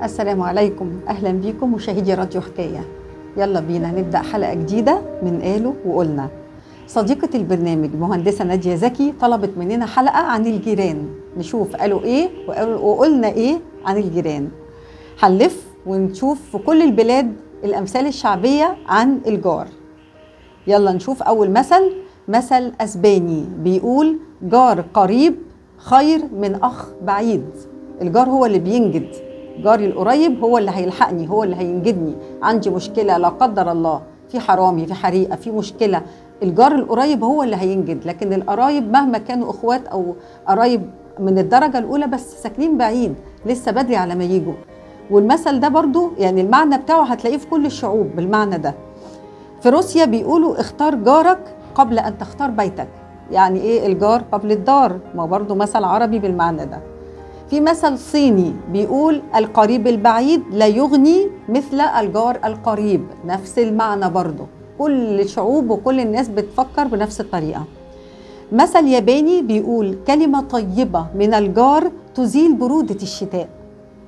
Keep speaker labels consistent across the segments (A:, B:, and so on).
A: السلام عليكم، أهلا بيكم مشاهدي راديو حكاية. يلا بينا نبدأ حلقة جديدة من قالوا وقلنا. صديقة البرنامج مهندسة نادية زكي طلبت مننا حلقة عن الجيران، نشوف قالوا إيه وقلنا إيه عن الجيران. هنلف ونشوف في كل البلاد الأمثال الشعبية عن الجار. يلا نشوف أول مثل، مثل أسباني بيقول جار قريب خير من أخ بعيد. الجار هو اللي بينجد، جاري القريب هو اللي هيلحقني، هو اللي هينجدني. عندي مشكلة لا قدر الله، في حرامي، في حريقة، في مشكلة، الجار القريب هو اللي هينجد. لكن القرايب مهما كانوا اخوات او قرايب من الدرجة الأولى بس ساكنين بعيد، لسه بدري على ما يجوا. والمثل ده برضو يعني المعنى بتاعه هتلاقيه في كل الشعوب بالمعنى ده. في روسيا بيقولوا اختار جارك قبل أن تختار بيتك. يعني ايه الجار قبل الدار؟ ما برضو مثل عربي بالمعنى ده. في مثل صيني بيقول القريب البعيد لا يغني مثل الجار القريب، نفس المعنى برضو. كل الشعوب وكل الناس بتفكر بنفس الطريقة. مثل ياباني بيقول كلمة طيبة من الجار تزيل برودة الشتاء.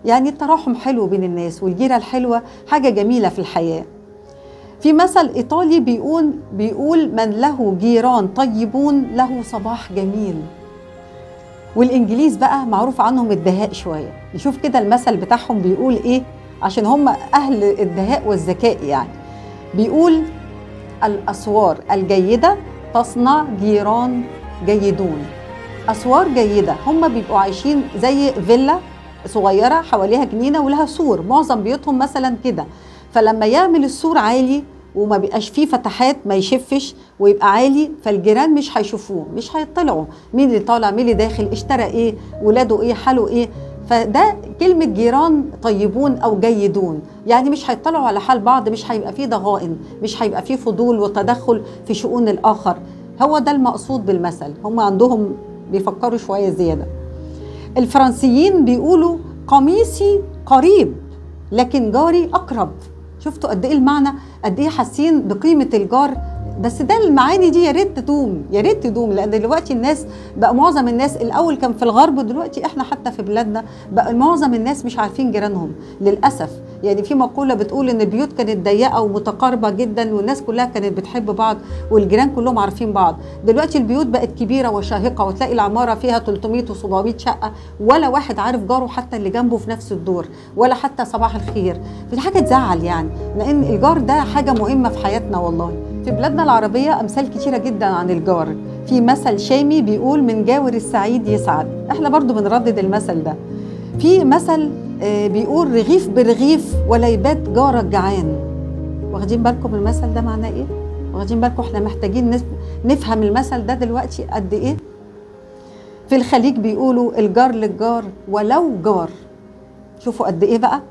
A: يعني التراحم حلو بين الناس والجيرة الحلوة حاجة جميلة في الحياة. في مثل إيطالي بيقول من له جيران طيبون له صباح جميل. والإنجليز بقى معروف عنهم الدهاء شوية، نشوف كده المثل بتاعهم بيقول إيه عشان هم أهل الدهاء والذكاء. يعني بيقول الأسوار الجيدة تصنع جيران جيدون. أسوار جيدة، هم بيبقوا عايشين زي فيلا صغيرة حواليها جنينة ولها سور، معظم بيوتهم مثلا كده. فلما يعمل السور عالي وما بيبقاش فيه فتحات، ما يشفش ويبقى عالي، فالجيران مش هيشوفوه، مش هيطلعوا مين اللي طالع مين اللي داخل، اشترى ايه، ولاده ايه، حاله ايه. فده كلمة جيران طيبون أو جيدون، يعني مش هيطلعوا على حال بعض، مش هيبقى فيه ضغائن، مش هيبقى فيه فضول وتدخل في شؤون الآخر. هو ده المقصود بالمثل، هم عندهم بيفكروا شوية زيادة. الفرنسيين بيقولوا قميصي قريب لكن جاري أقرب. شفتوا قد ايه المعنى، قد ايه حاسين بقيمة الجار. بس ده المعاني دي يا ريت تدوم، يا ريت تدوم، لان دلوقتي الناس بقى معظم الناس، الاول كان في الغرب، دلوقتي احنا حتى في بلادنا بقى معظم الناس مش عارفين جيرانهم للاسف. يعني في مقولة بتقول ان البيوت كانت ضيقه ومتقاربه جدا والناس كلها كانت بتحب بعض والجيران كلهم عارفين بعض. دلوقتي البيوت بقت كبيرة وشاهقه، وتلاقي العمارة فيها 300 و700 شقه ولا واحد عارف جاره حتى اللي جنبه في نفس الدور، ولا حتى صباح الخير. فدي حاجة تزعل يعني، لان الجار ده حاجة مهمة في حياتنا والله. في بلادنا العربية أمثال كتيرة جدا عن الجار. في مثل شامي بيقول من جاور السعيد يسعد، احنا برضو بنردد المثل ده. في مثل بيقول رغيف برغيف ولا يبات جارك جعان. واخدين بالكم المثل ده معناه ايه؟ واخدين بالكم احنا محتاجين نفهم المثل ده دلوقتي قد ايه؟ في الخليج بيقولوا الجار للجار ولو جار. شوفوا قد ايه بقى.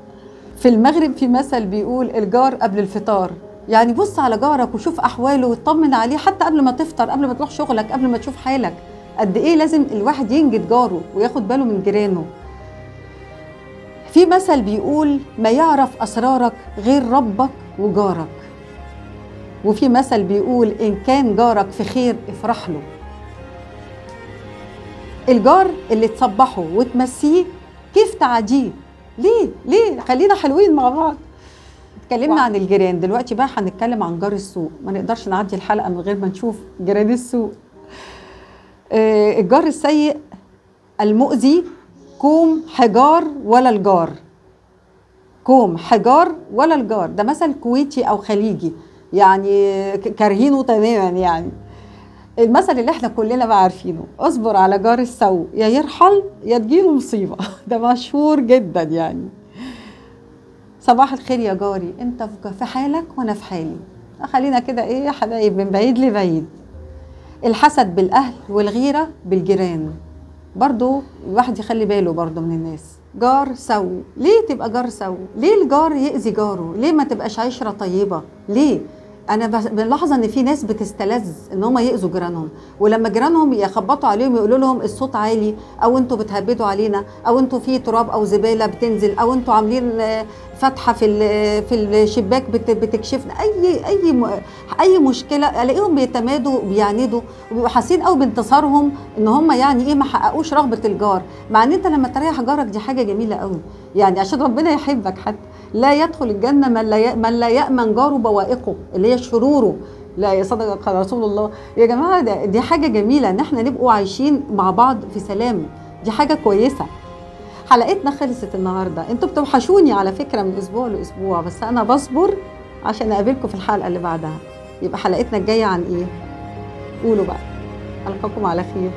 A: في المغرب في مثل بيقول الجار قبل الفطار. يعني بص على جارك وشوف احواله واطمن عليه حتى قبل ما تفطر، قبل ما تروح شغلك، قبل ما تشوف حالك. قد ايه لازم الواحد ينجد جاره وياخد باله من جيرانه. في مثل بيقول ما يعرف اسرارك غير ربك وجارك. وفي مثل بيقول ان كان جارك في خير افرح له. الجار اللي تصبحه وتمسيه كيف تعاديه؟ ليه؟ ليه؟ خلينا حلوين مع بعض. اتكلمنا عن الجيران، دلوقتي بقى هنتكلم عن جار السوق. ما نقدرش نعدي الحلقة من غير ما نشوف جيران السوق. الجار السيء المؤذي كوم حجار ولا الجار. كوم حجار ولا الجار، ده مثل كويتي او خليجي، يعني كارهينه تماما. يعني المثل اللي احنا كلنا بقى عارفينه، اصبر على جار السوء يا يرحل يا تجيله مصيبة. ده مشهور جدا يعني. صباح الخير يا جاري، انت في حالك وانا في حالي، خلينا كده ايه يا حبايب من بعيد لبعيد. الحسد بالاهل والغيرة بالجيران، برضو الواحد يخلي باله برضو من الناس. جار سو، ليه تبقى جار سو؟ ليه الجار يأذي جاره؟ ليه ما تبقاش عشرة طيبة؟ ليه؟ انا بنلاحظ ان في ناس بتستلذ ان هم ياذوا جيرانهم، ولما جيرانهم يخبطوا عليهم يقولوا لهم الصوت عالي، او انتوا بتهبدوا علينا، او انتوا في تراب او زبالة بتنزل، او انتوا عاملين فتحه في الشباك بتكشفنا، اي اي اي مشكلة الاقيهم بيتمادوا وبيعاندوا وبيبقوا حاسين قوي بانتصارهم ان هم يعني ايه ما حققوش رغبة الجار. مع ان انت لما تريح جارك دي حاجة جميلة قوي، يعني عشان ربنا يحبك. حتى لا يدخل الجنة من لا يامن جاره بوائقه اللي هي شروره. لا يا صدق رسول الله يا جماعة، دي حاجة جميلة ان احنا نبقوا عايشين مع بعض في سلام، دي حاجة كويسة. حلقتنا خلصت النهارده، انتوا بتوحشوني على فكرة من اسبوع لاسبوع، بس انا بصبر عشان اقابلكم في الحلقة اللي بعدها. يبقى حلقتنا الجاية عن ايه؟ قولوا بقى. القاكم على خير.